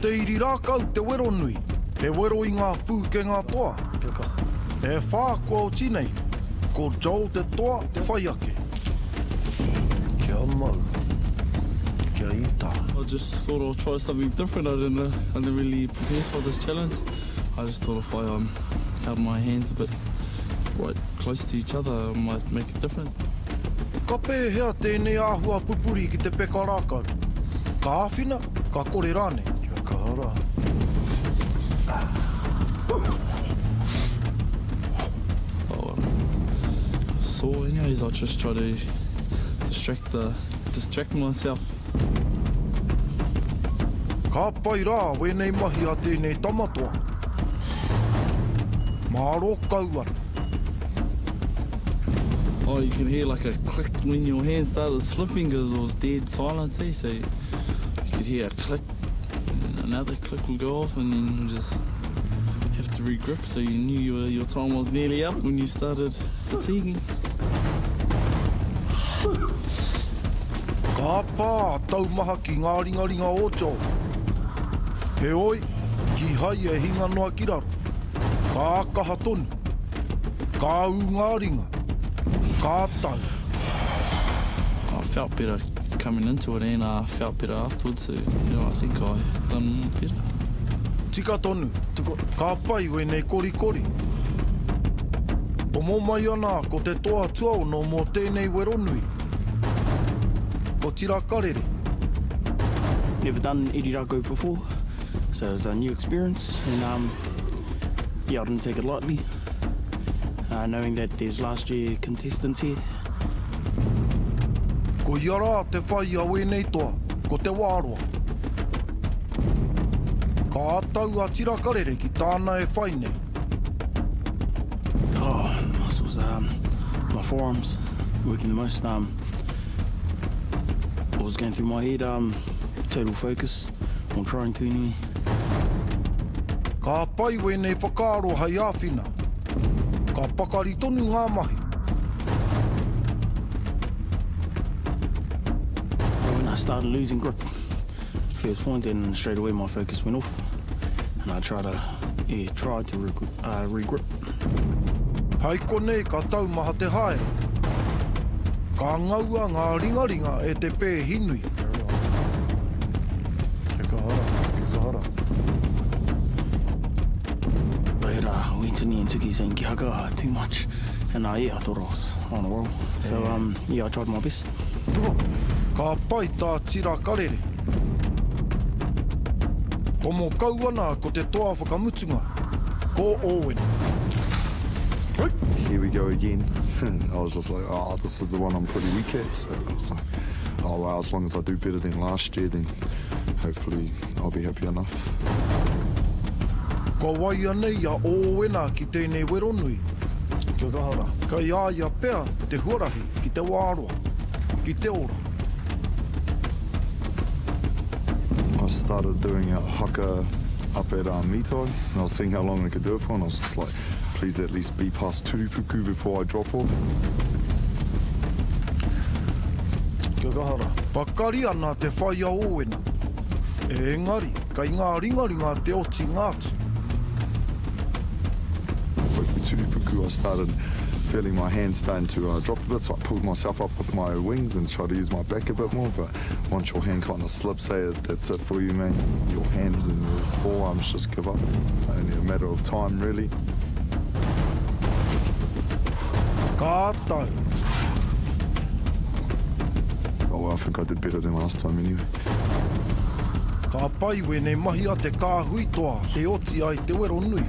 te iri rākau te wero nui, he wero i ngā pūkenga toa. Kia kaha. E whā kua oti nei, ko Joel te toa whai ake. Kia mau. Kia ita. I just thought I'll try something different, I didn't I didn't really prepare for this challenge. I just thought if I um held my hands a bit right close to each other it might make a difference. Ka pēhea tēnei āhua pupuri ki te peka rākau? Ka āwhina, ka kore rānei? Kia kaha rā. Oh, um, sore anyways, I just try to distract the, distract myself. Ka pai rā wēnei mahi a tēnei tamatoa. Mārō kau atu. Oh, you can hear like a click when your hand started slipping because it was dead silence, eh? So you could hear a click and another click would go off and then you just have to regrip so you knew your, your time was nearly up when you started fatiguing. Ka pā a taumaha ki ngā ringaringa o Joel. Heoi, kīhai e hinga noa ki raro. Ka kaha tonu. Ka ū ngā ringa. Ka tau. I felt better coming into it and I felt better afterwards so yeah I think I done better. Tika tonu, ka pai wēnei korikori. Tomo mai ana ko te toa tuaono mō tēnei wero nui. Ko Tira Karere. Never done iri rākau before, so it was a new experience and um, yeah, I didn't take it lightly, uh, knowing that there's last year contestants here. Ko ia rā te whai a wēnei toa, ko te wā roa. Ka tau a Tira Karere ki tāna e whai nei. Oh, the muscles, um, my forearms working the most. Um, what was going through my head, um, total focus on trying to anyway. Ka pai wēnei whakaaro hei āwhina. Ka pakari tonu ngā mahi. When I started losing grip, first point, and straight away my focus went off, and I tried to, yeah, tried to re uh, regrip. Hei konei ka taumaha te haere. Ka ngaua ngā ringaringa e te pēhi nui. Kia kaha rā, kia kaha rā. I heard uh, Wetini and Tuki saying kia kaha, too much. And uh, yeah, I thought I was on a roll. So um, yeah, I tried my best. Ka pai tā Tira Karere. Tomo kau ana ko te toa whakamutunga, ko Owen. Here we go again. I was just like, oh, this is the one I'm pretty weak at. So I was like, oh, well, as long as I do better than last year, then hopefully I'll be happy enough. Kua waia nei a Owena ki tēnei wero nui. Kia kaha rā. Kei a ia pea te huarahi ki te wā roa, ki te ora. I started doing a haka up at um, Mito, and I was seeing how long I could do it for, and I was just like, please at least be past Turupuku before I drop off. Kia kaha rā. Pakari ana te whai a Owena. Engari, kei ngā ringaringa te otinga atu. With Turupuku, I started feeling my hands starting to uh, drop a bit, so I pulled myself up with my wings and tried to use my back a bit more, but once your hand kind of slips, hey, that's it for you, man. Your hands and your forearms just give up. Only a matter of time, really. Ka tau. Oh, well, I think I did better than last time anyway. Ka pai wēnei mahi a te kāhui toa e oti ai te wero nui.